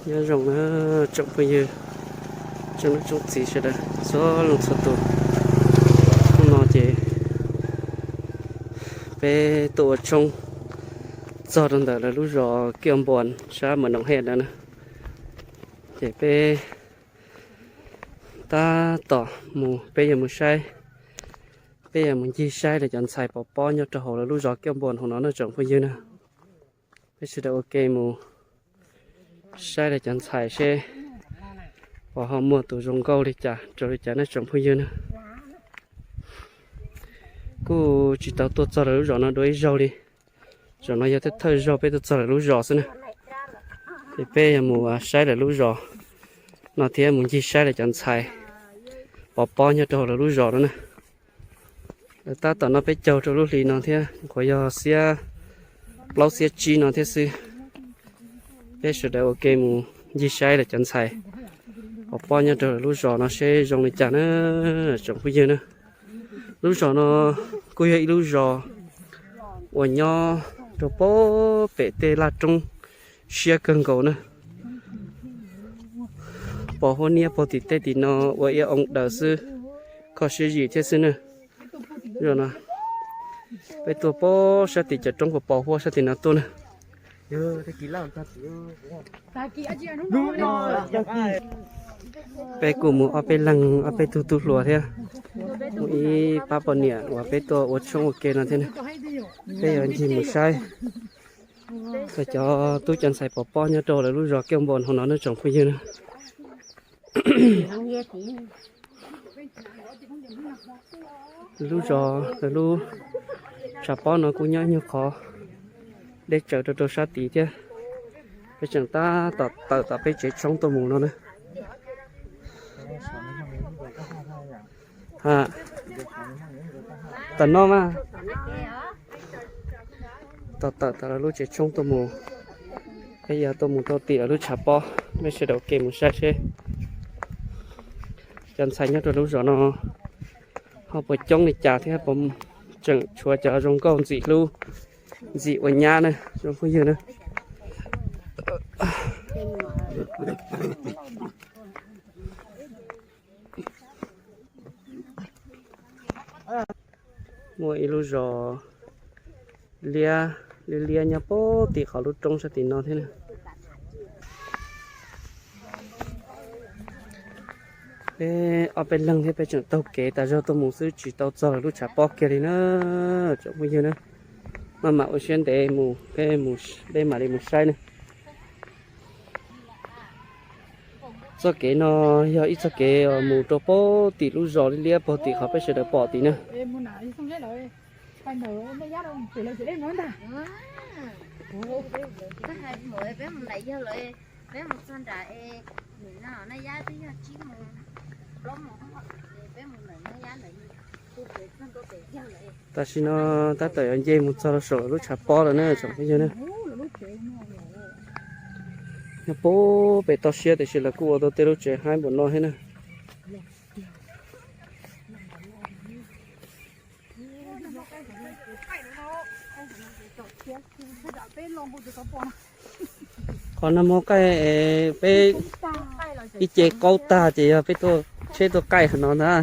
Nyob zoo na tsoom phooj ywg, tsoom niam tsoom txiv sawv daws txhua leej txhua tus. Hnub no ces peb tuaj ua tshoob txog rau ntawm lawv lub zos Kiaj Npuas sab Mawm Noom Hej ntawd na. Ces peb tab tom mus, peb yuav mus saib, peb yuav mus ncig saib lawv cov ntxhais pov pob nyob rau hauv lawv lub zos Kiaj Npuas hauv no na tsoom phooj ywg na. Peb sawv daws ua ke mus saib lawv cov ntxhais seb puas ho muaj tus zoo nkauj li cas rau li cas na tsoom phooj ywg na. Kuj tsis tau tuaj txog lawv lub zos no dua ib zaug li. Zaum no yog thawj thawj zaug peb tuaj txog lawv lub zos xwb na. Ces peb yuav mus saib lawv lub zos no thiab mus ncig saib lawv cov ntxhais pov pob nyob rau hauv lawv lub zos no na. Lawv tab tom noj peb caug rau lub hli no thiab, nyuam qhuav yog xiab plaub xiab tsib no thiab xwb. Peb sawv daws ua ke mus ncig saib lawv cov ntxhais pov pob nyob rau lawv lub zos no seb zoo li cas na tsoom phooj ywg na. Lub zos no kuj yog ib lub zos uas nyob rau pem tej laj roob siab kawg nkaus na. Pos huab niab puag tim tej tim no ua ib oo daws xwb, kho siab zim thiab xwb na. Zaum no peb tuaj pem sab tim cov roob pos pos huab sab tim no tuaj na. Peb kuj mus ob peb leeg, ob peb tug tub hluas thiab, mus ib pab poj niam uas peb tuaj ua tshoob ua ke no thiab na. Peb yuav ncig mus saib lawv cov tub cov ntxhais pov pob nyob rau lawv lub zos Kiaj Npuas hauv no na tsoom phooj ywg na. Lub zos, lub tshav pob no kuj nyob nyuag qhov deb tsawv rau rau sab tid thiab. Peb tseem tab tom tawm tom peb tsev tshoob tuaj mus no na. Ha, tom no mas, tom tawm tom lawv lub tsev tshoob tuaj mus. Peb yuav tuaj mus rau tim lawv lub tshav pob, peb sawv daws ua ke mus saib seb cov ntxhais nyob rau lub zos no ho puas coob li cas thiab puas tseem tshuav cov zoo nkauj ntxim hlub ntxim ua nyab na zoo phooj ywg na. Muaj ib lub zos liab liab liab nyob puag tim qhov lub roob sab tim no thiab na. Peb ob peb leeg thiab peb tseem taug kev tas zog tuaj mus xwb tsis tau txog lawv lub tshav pob kiag li na tsoom phooj ywg na. Maj mam ua siab ntev mus, peb mam li mus saib na. Txoj kev no yog ib txoj kev mus rau puag tim lub zos liab liab puag tim qhov peb sawv daws pom tim na. Tam sim no tab tom yuav nce mus txog rau saum lub tshav pob lawm na tsoom phooj ywg na. Nyob puag pem toj siab tiam sis lawv kuj ua tau tej lub tsev haib npaum no thiab na. Qhov no muaj qaij, peb ib ce qaub tag ces yog peb tuaj tsheb tuaj qaij qhov no ntag.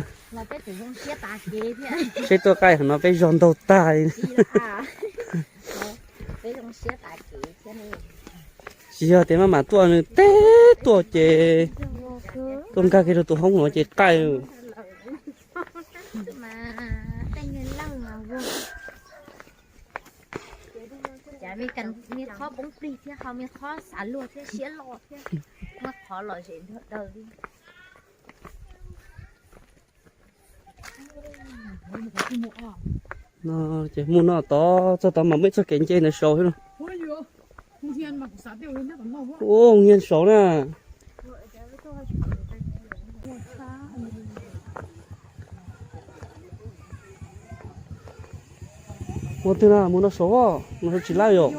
Tsheb tuaj qaij qhov no peb zog ntaug tag li. Tsis yog tias maj mam tuaj nws teb tuaj ces tuaj nkag kiag rau tus hoob no ces qaij. Cas me qhob poob plig thiab ho me qhob xav luag thiab siab loj thiab, muab qhov lom zem nrog daws li. No ces mus no tod txog tod mas muaj ib txoj kev nce ntawd saud thiab no. Ua, nyiag saud na. Ua twg na, mus no saud, mus saud tsis laj yom.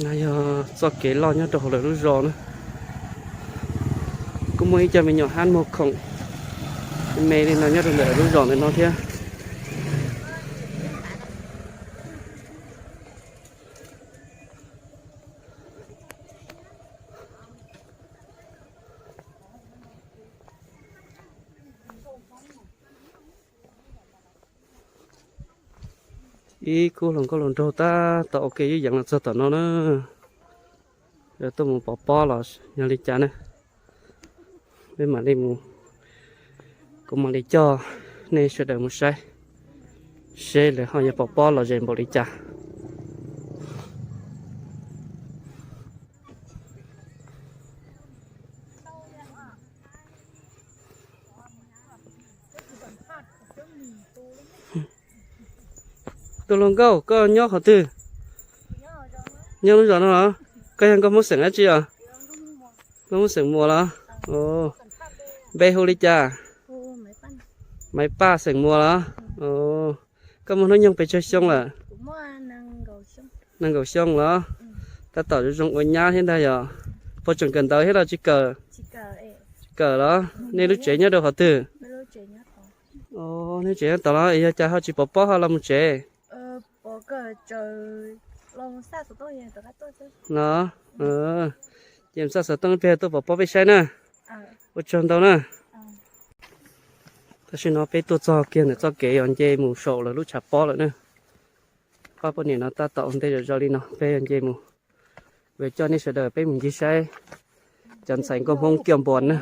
No yog txoj kev loj nyob rau hauv lawv lub zos na. Kuj muaj ib co me nyuam hab muag khoom Me li no nyob rau ntawm lub zos ntawm no thiab. Ib khub hluas nkauj hluas nraug tab tom ua ke yeej yees los txog tom no na. Yuav tuaj mus pov pob los yog li cas ne? Peb mam li mus, kuv mam li coj nej sawv daws mus saib seb lawv ho yuav pov pob los ze npaum li cas. Tus hluas nkauj, koj nyob qhov twg? Nyob lub zos no los? Koj yog nkauj Hmoob xeem dab tsi os? Nkauj Hmoob xeem Muas los? Npe hu li cas? Maiv Paj xeem Muas los? Koj muaj hnub nyoog pes tsawg xyoo lawm? Nees nkaum xyoo los? Tab tom zoo ua nyab thiab ntag yog? Puas tseem kawm ntawv thiab los tsis kawm? Tsis kawm los? Nej lub tsev nyob rau qhov twg? Nej tsev nyob tod los es yog cas ho tsis pov pob ho los mus tsev? Los, ces xa xov tooj peb tuaj pov pob peb saib na. Ua tsaug ntau na. Tam sim no peb tuaj txog kiag ntawm txoj kev yuav nce mus saum lawv lub tshav pob lawm na. Pab poj niam no tab tom ua ntej zom zaws li no peb yuav nce mus. Yuav coj nej sawv daws peb mus ncig saib cov ntxhais nkauj Hmoob kiaj npos na.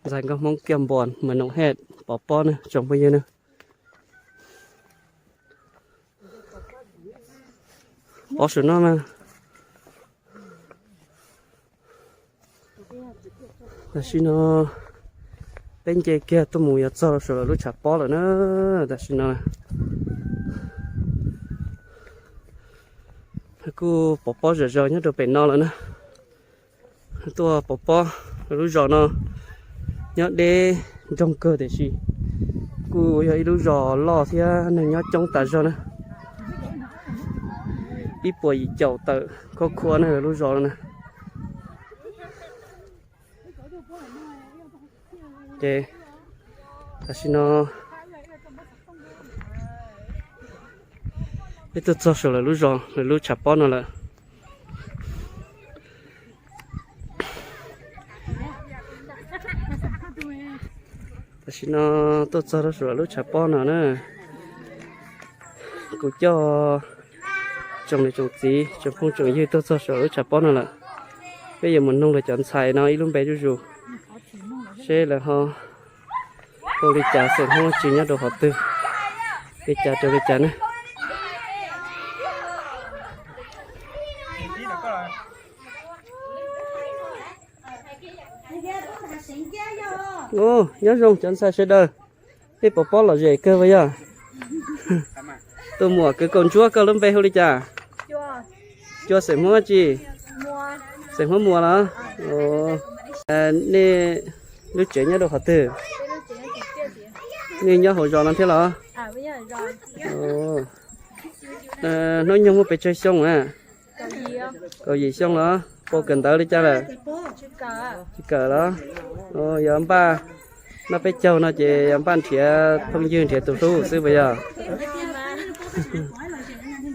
Ntxhais nkauj Hmoob kiaj npos mas noom hej pov pob na tsoom phooj ywg na. Pov saum no na. Tam sim no peb nce kiag tuaj mus yuav txog saum lawv lub tshav pob lawm na. Tam sim no kuj pov pob zom zaws nyob rau pem no lawm na. Tuaj pov pob, lub zos no nyob deb nroog kawg tiam sis kuj yog ib lub zos loj thiab neeg nyob coob tas zog na. Ib puas yim caum tawm khov khuav na lub zos no na. Ces tam sim no peb tuaj txog saum lawv lub zos, lawv lub tshav pob no lawm. Tam sim no tuaj txog rau saum lawv lub tshav pob no na. Kuv coj tsoom niam tsoom txiv tsoom phooj tsoom ywg tuaj txog saum lub tshav pob no lawm. Peb yuav mus noog lawv cov ntxhais no ib lub npe zuj zus seb lawv ho hu li cas, xeem Hmoob tsi, nyob rau qhov twg, li cas rau li cas ne. Nyob zoo cov ntxhais sawv daws. Nej pov pob lom zem kawg puas yog? Tus muam kwv kaus ntsuab, koj lub npe hu li cas? Cua, xeem Hmoob dab tsi? Xeem Hmoob Muas los? Nej lub tsev nyob rau qhov twg? Nej nyob hauv zos no thiab los? Hnub nyoog muaj pes tsawg xyoo a? Kaum yim xyoo los? Puas kawm ntawv li cas lawm? Tsis kawm los? Yog npaj noj peb caug no ces yog npaj nrhiav phooj ywg nrhiav tus hlub xwb puas yog?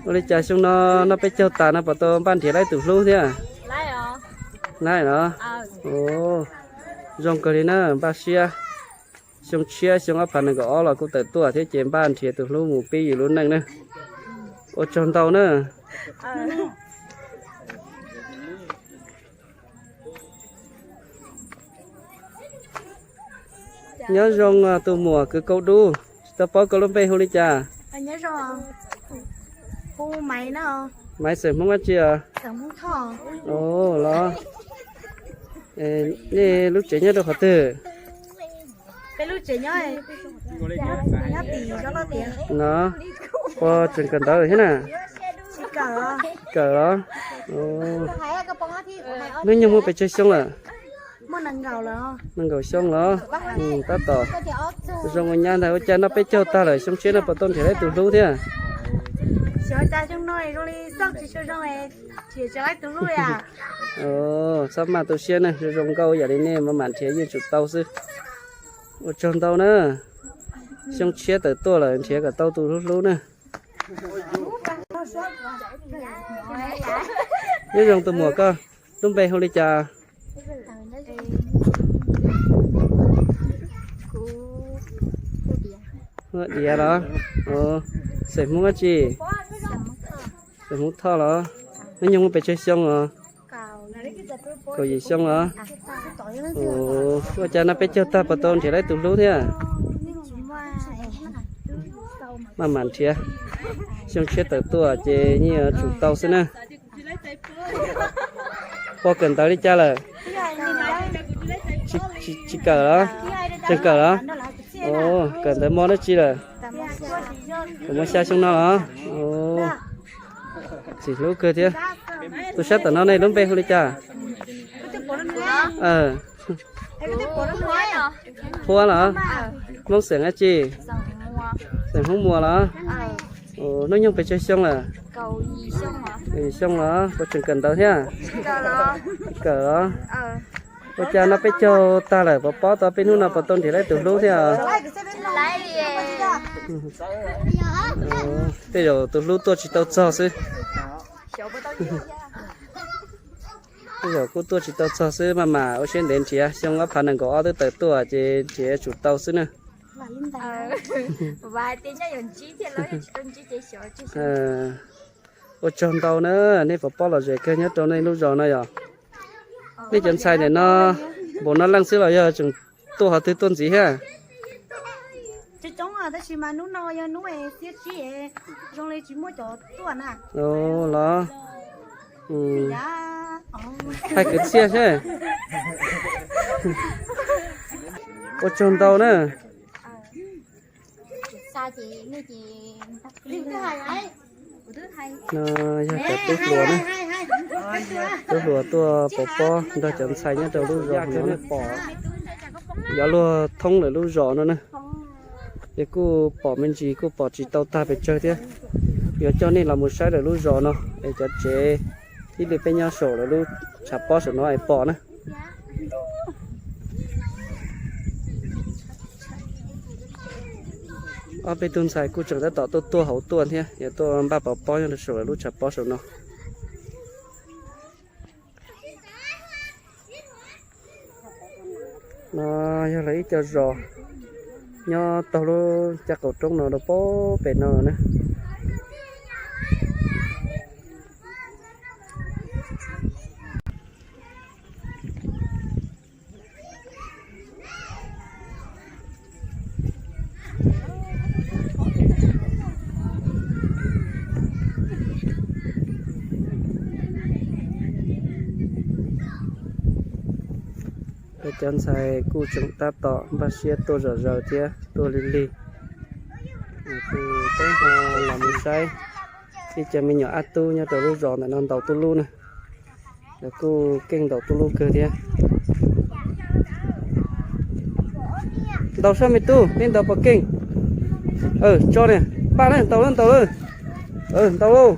Ua li cas xyoo no noj peb caug tas no puas tau npaj nrhiav laib tus hlub thiab? Laib los? Zoo kawg li na, npaj siab. Xyoo tshiab xyoo ob phav nees nkaum ob los kuj tawm tuaj thiab ces npaj nrhiav tus hlub mus pib yus lub neej na. Ua tsaug ntau na. Nyob zoo tus muam kwv kaus dub, tsis tau paub koj lub npe hu li cas? Maiv, xeem Hmoob dab tsi os? Los, nej lub tsev nyob rau qhov twg? No, puas tseem kawm ntawv thiab na? Kawm los? Hnub nyoog muaj pes tsawg xyoo lawm? Nees nkaum xyoo los? Tab tom zoo ua nyab ntag. Ua cas noj peb caug tag lawm, xyoo tshiab no puas tau nrhiav laib tus hlub thiab? Cov cas zoo no zoo li xauj tsis tshua zoo, nrhiav tsis laib tus hlub li. Txhob maj tu siab na, zoo zoo nkauj yam li nej mas mam nrhiav yeej tsum tau xwb. Ua tsaug ntau na. Xyoo tshiab tawm tuaj lawm nrhiav kom tau tus hlub hlub na. Nyob zoo tus muam, koj lub npe hu li cas? Diav los? Xeem Hmoob dab tsi? Xeem Hmoob Thoj los? Hnub nyoog muaj pes tsawg xyoo os? Kaum yim xyoo los? Ua cas noj peb caug tag puas tau nrhiav laib tus hlub thiab? Maj mam nrhiav, xyoo tshiab tawm tuaj ces yeej yuav tsum tau xwb na. Puas kawm ntawv li cas lawm? Tsis kawm los? Tseem kawm los? Kawm ntawv mos dab tsi lawm? Kawm mos xya xyoo no los? Txiv hlub kawg thiab. Tus sab tom no nej lub npe hu li cas? Huab los? Hmoob xeem dab tsi? Xeem Hmoob Muas los? Hnub nyoog pes tsawg xyoo lawm? Xyoo los? Puas tseem kawm ntawv thiab? Kawm los? Ua cas noj peb caug tag lawm puas pom tau peb hnub no puas tau nrhiav laib tus hlub thiab? Tej zaum tus hlub tuaj tsis tau txog xwb. Tej zaum kuj tuaj tsis tau txog xwb, maj mam ua siab ntev nrhiav, xyoo ob phav nees nkaum ob twb tawm tuaj ces nrhiav tsum tau xwb na. Ua tsaug ntau na, nej pov pob lom zem kawg nyob rau nej lub zos no yom. Nej cov ntxhais ntawm no npaum no leej xwb los yog tseem tuaj qhov twg tuaj ntxiv thiab? Tab sis mas hnub no yog hnub xiab tsib, zoo li tsis muaj cov tuaj na. Los, hais kwv txhiaj seb. Ua tsaug ntau na. No yog cov tub hluas na, tub hluas tuaj pov pob nrog cov ntxhais nyob rau lub zos no na. Pom, yuav luag thoob lawm lub zos no na. Ces kuj pom me ntsis kuj pom tsis tau tag pes tsawg thiab. Yuav coj nej los mus saib lawv lub zos no es cov tsev ib lwm peb nyob saum lawv lub tshav pob saum no es pom na. Ob peb tug ntxhais kuj tseem tab tom tuaj tuaj hauv tuaj thiab, yuav tuaj npaj pov pob nyob rau saum lawv lub tshav pob saum no. No yog lawv ib co zos nyob taug lub caj qaum roob no rau pem no na. Peb cov ntxhais kuj tseem tab tom npaj siab tuaj zom zaws thiab tuaj lig lig. Kuj peb ho los mus saib ib co me nyuam ab tub nyob rau lub zos ntawm no ntaus tub lub na. Lawv kuj keej ntaus tub lub kawg thiab. Ntaus sab me tub, nej ntaus puas keej? Tso niam, npaj na, ntaus na, ntaus na. Ntaus lauj.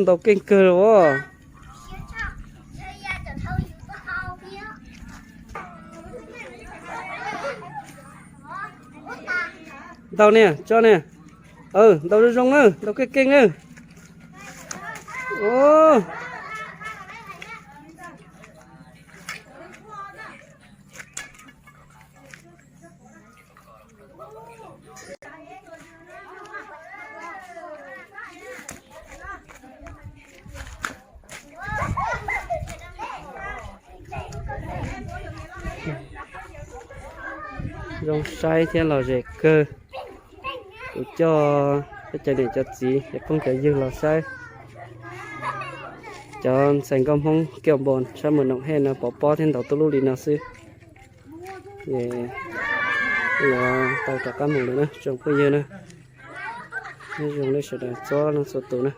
Ntaus keej kawg los. Ntaus niam, tso niam. Ntaus zoo zoo na, ntaus keej keej na. Zoo saib thiab lom zem kawg. Kuv coj peb cov niam cov txiv cov phooj cov ywg los saib cov ntxhais nkauj Hmoob Kiav Npoos sab Mus Noom Hej no pov pob thiab ntaus tub lub li no xwb. Yuav tau rov qab mus lawm na tsoom phooj ywg na. Nyob zoo nej sawv daws txhua leej txhua tus na.